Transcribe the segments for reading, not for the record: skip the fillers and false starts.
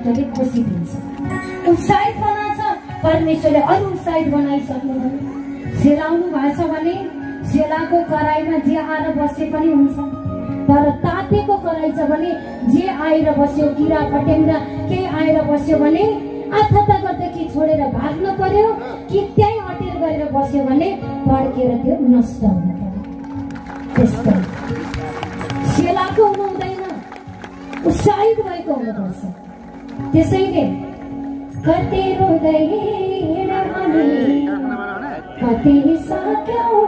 परमेश्वरले खुसी दिन्छ। उत्साहित बनाउँछ, परमेश्वरले अरू उत्साहित बनाइसक्नुभयो। सेलाउनु भएछ भने सेलाको कराईमा जे आएर बसे पनि हुन्छ, तर तातेको कराई छ भने जे आएर बस्यो, किरा फट्याङ्ग्रा केही आएर बस्यो भने आथता गर्दा कि छोडेर भाग्नु पर्यो कि त्यही अटेर गरेर बस्यो भने पड्केर त्यो नष्ट हुन पर्यो। त्यसै सेलाको हुनु हुँदैन, उत्साहित भएको हुनुपर्छ। त्यसैले कति रोँदै हामी कति सक्यौँ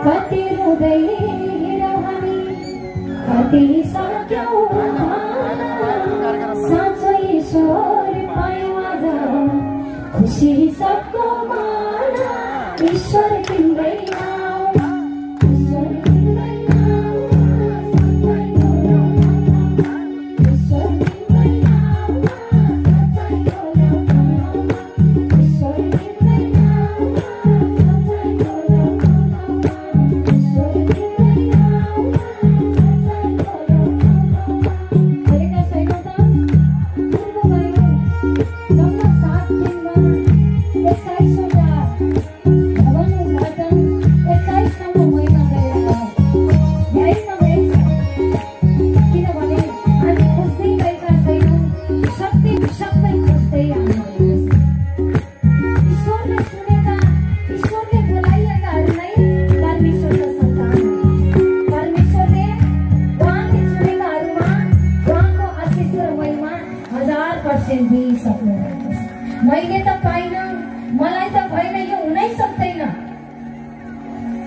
कति रोँदै हामी कति सक्यौँ साँचो ईश्वर पायौँ आज खुसी सबको मान ईश्वर तिम्रै नाउँ ईश्वर तिम्रै नाउँ ईश्वर तिम्रै नाउँ ईश्वर तिम्रै नाउँ मैले त पाइनँ, मलाई त भएन, यो हुनै सक्दैन।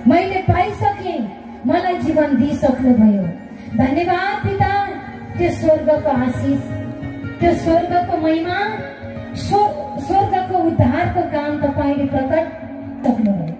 मैले पाइसकेँ, मलाई जीवन दिइसक्नु भयो। धन्यवाद पिता। त्यो स्वर्गको आशिष, त्यो स्वर्गको महिमा, स्वर्गको उद्धारको काम तपाईले प्रकट सक्नुभयो।